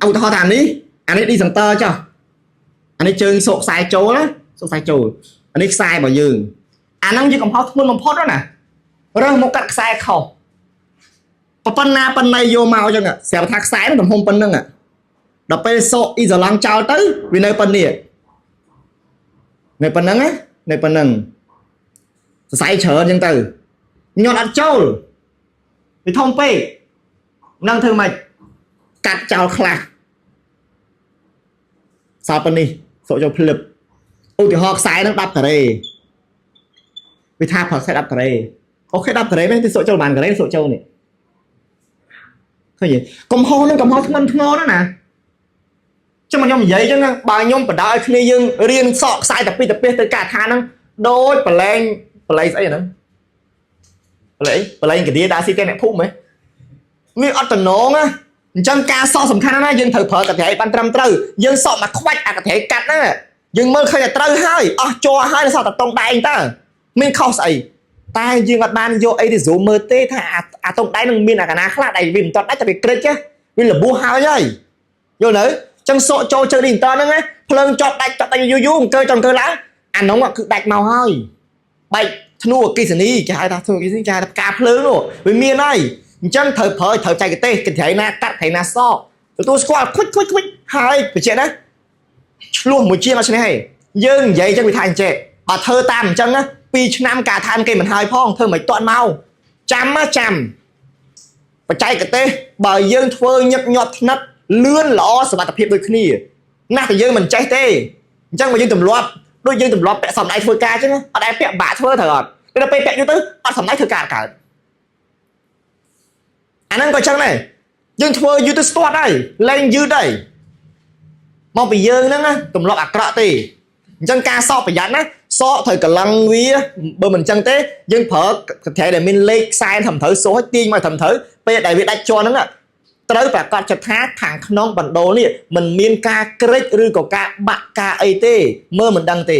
ឧទាហរណ៍ថានេះអានេះ disjoncteur ចុះអានេះជើងសោកខ្សែចូលណាសោកខ្សែចូលអានេះខ្សែរបស់យើងអាហ្នឹងជាកំហុសធ្ងន់បំផុតណារើសមកកាត់ខ្សែខុសប៉ុណ្ណាប៉ុណ្ណៃយកមកអញ្ចឹងស្រាប់ថាខ្សែហ្នឹងទំហំប៉ុណ្ណឹងដល់ពេលសោកអ៊ីសូឡង់ចោលទៅវានៅប៉ុណ្នេះនៅប៉ុណ្ណឹងណានៅប៉ុណ្ណឹងសរសៃច្រើនអញ្ចឹងទៅញាត់អត់ចូលវាធំពេកនឹងធ្វើម៉េចកាត់ចោលខ្លះសល់ប៉ុណ្នេះសក់ចូលភ្លឹបឧទាហរណ៍ខ្សែហ្នឹង10ការ៉េវាថាផលខ្សែ10ការ៉េOK 10ការ៉េមែនទេសក់ចូលបានការ៉េសក់ចូលនេះឃើញទេកំហុសហ្នឹងកំហុសធ្ងន់ធ្ងរណាស់ណាចាំមកខ្ញុំនិយាយអញ្ចឹងណាបើខ្ញុំបដឲ្យគ្នាយើងរៀនសក់ខ្សែតាពីតាពីទៅការដ្ឋានហ្នឹងដូចប្រឡែងប្រឡែងស្អីហ្នឹងប្រឡែងប្រឡែងកាឌាដាស៊ីទេអ្នកភូមិហ៎វាអត់តំណងណាអញ្ចឹងការសក់សំខាន់ណាស់ណាយើងត្រូវប្រើកន្ត្រៃបានត្រឹមត្រូវយើងសក់មកខ្វាច់អាកន្ត្រៃកាត់ហ្នឹងយើងមើលឃើញតែត្រូវហើយអស់ជ័រហើយសក់តែតង់ដែងតើមានខុសស្អីតែយើងអត់បានយកអីទៅ zoom មើលទេថាអាអាតង់ដែងនឹងមានអាកណាខ្លះដែលវាមិនទាន់ដាច់តែវាក្រិចវារបួសហើយហើយយល់នៅអញ្ចឹងសក់ចូលជើងនេះតហ្នឹងណាភ្លើងជាប់ដាច់ជាប់ដាច់យូរយូរអង្គើចង់អង្គើឡើងអានោះគឺដាច់មកហើយបែកធ្នូអគិសនីគេហៅថាធ្នូអគិសនីគេហៅថាផ្កាភ្លើងនោះវាមានហើយអញ្ចឹងត្រូវប្រើត្រូវចែកទេសកន្ត្រៃណាកាត់ត្រៃណាសក់ទទួលស្គាល់ខ្វិចខ្វិចខ្វិចហើយបញ្ជាក់ណាឆ្លោះមួយជាងអត់ឈ្នះទេយើងនិយាយអញ្ចឹងវាថាអញ្ចេះបើធ្វើតាមអញ្ចឹងណា2ឆ្នាំការឋានគេមិនហើយផងធ្វើមិនតាន់មកចាំណាចាំបច្ចេកទេសបើយើងធ្វើញឹកញាប់ថ្និតលឿនល្អសមត្ថភាពដូចគ្នាណាស់តែយើងមិនចេះទេអញ្ចឹងបើយើងទម្លាប់ដូចយើងទម្លាប់ពាក់សំដៃធ្វើការអញ្ចឹងអត់ដែលពាក់បាក់ធ្វើត្រូវអត់ពេលដល់ពេលពាក់យូរទៅអត់សំដៃធ្វើការអត់កើតអាហ្នឹងក៏អញ្ចឹងដែរយើងធ្វើយូរទៅស្ទាត់ហើយលែងយឺតហើយមកពីយើងហ្នឹងណាទម្លាប់អាក្រក់ទេអញ្ចឹងការសក់ប្រយ័ត្នណាសក់ត្រូវកលឹងវាបើមិនអញ្ចឹងទេយើងប្រើកន្ត្រៃដែលមានលេខខ្សែត្រឹមត្រូវសោះឲ្យទាញមកត្រឹមត្រូវពេលដែលវាដាច់ជាន់ហ្នឹងណាត្រូវប្រកាសចិត្តថាខាងក្នុងបណ្ដូលនេះមិនមានការក្រិចឬក៏ការបាក់ការអីទេមើលមិនដឹងទេ